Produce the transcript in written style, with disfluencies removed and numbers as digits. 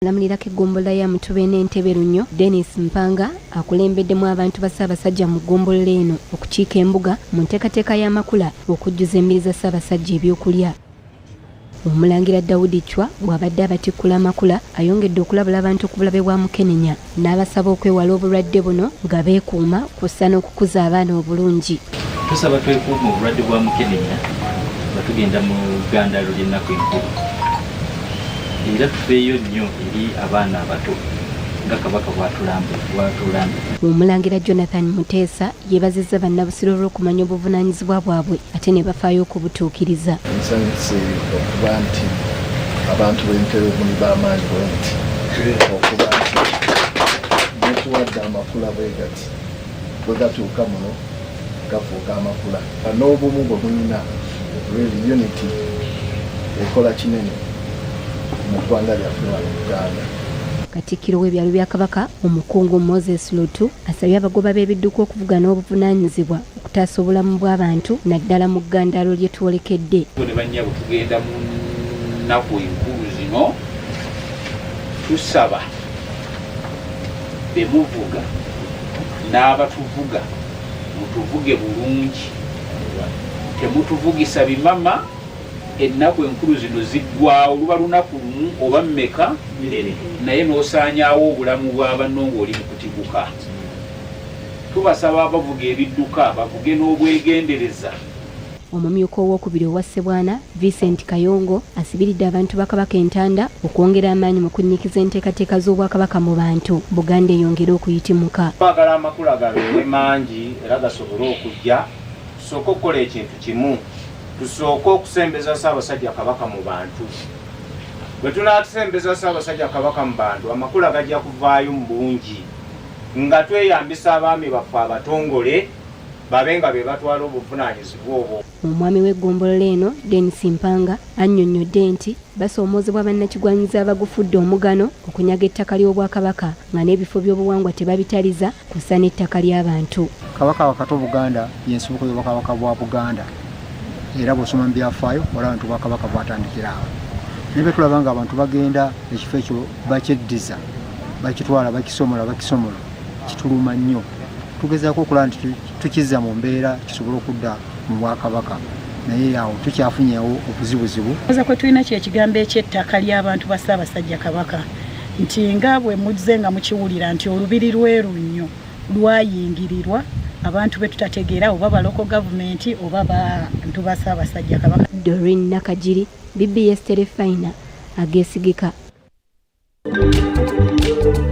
Alamulirako eggombolola ya Mutuba n'Entebe Lunnyo, Denis Mpanga akulembeddemu abantu ba Ssaabasajja mu ggombolola eno okukiika embuga mu nteekateeka y'amakula okujjuza emmiri za Ssaabasajja ebyokulya. Omulangira Daudi Chwa bw'abadde abatikkula amakula ayongedde okulabula abantu ku bulabe bwa mukenenya n'abasaba okwewala obulwadde buno nga beekuuma kw'ossa n'okukuza abaana obulungi. Tusaba twekuume obulwadde bwa mukenenya nga tugenda mu ggandaalo ly'ennaku enkulu era tufeeyo nnyo eri abaana abato nga Kabaka bw'atulambika. Omulangira Jonathan Muteesa yeebazizza Bannabusiro olw'okumanya obuvunaanyizibwa bwabwe ate ne bafaayo okubutuukiriza. Nsanyuse okuba nti abantu b'Entebe muli b'amaanyi bwe muti okuba nti mutuwadde amakula bwe gati bwe gatuuka muno gafuuka amakula n'obumu bwe mulina really unity ekola kinene mu ggwanga lyaffe wano Uganda. Katikkiro w'ebyalo bya Kabaka, Omukungu Moses Lutu asabye abagoba b'ebidduka okuvuga n'obuvunaanyizibwa okutaasa obulamu bw'abantu naddala mu ggandaalo lye twolekedde. Ne bannyabo tugenda mu nnaku enkulu zino, tusaba be muvuga n'abatuvuga mutuvuge bulungi, temutuvugisa bimama. Ennaku enkulu zino ziggwawo luba lunaku lumu oba mmeka, naye n'osaanyaawo obulamu bwa banno ng'oli mu kutiguka. Tubasaba abavuga ebidduka bavuge n'obwegendereza. Omumyuka owookubiri owa Ssebwana, Vincent Kayongo asibiridde abantu ba Kabaka entanda okwongera amaanyi mu kunnyikiza enteekateeka z'Obwakabaka mu bantu, Buganda eyongere okuyitimuka. Twagala amakula gabeere mangi era gasobole okujja, tusooke okukola ekintu kimu. Tusooke okusembeza Ssaabasajja Kabaka mu bantu. Bwe tunaasembeza Ssaabasajja Kabaka mu bantu, amakula gajja kuvaayo mu bungi nga tweyambisa abaami baffe abatongole babe nga be batwala obuvunaanyizibwa obwo. Omwami w'eggombolola eno, Denis Mpanga annyonnyodde nti basoomoozebwa bannakigwanyizi abagufudde omugano okunyaga ettaka ly'Obwakabaka nga n'ebifo by'obuwangwa tebabitaliza kw'ossa n'ettaka ly'abantu. Kabaka wakati Obuganda y'ensibuko y'Obwakabaka bwa Buganda era bw'osoma mu byafaayo olaba nti Obwakabaka bwatandikira awo. Naye bwe tulaba ng'abantu bagenda ekifo ekyo bakyeddiza, bakitwala bakisomola bakisomola, kituluma nnyo. Tugezaako okulaba nti tukizza mu mbeera kisobole okudda mu Bwakabaka naye awo tukyafunyewo obuzibuzibu. Oza kwe tulina kye kigambo eky'ettaka ly'abantu ba Ssaabasajja Kabaka nti nga bwe muzze nga mukiwulira nti olubiri lw'e Lunnyo lwayingirirwa abantu be tutategeera oba ba local government oba bantu ba Ssaabasajja Kabaka. Doreen Nakagiri, BBS Terefayina, ageesigika.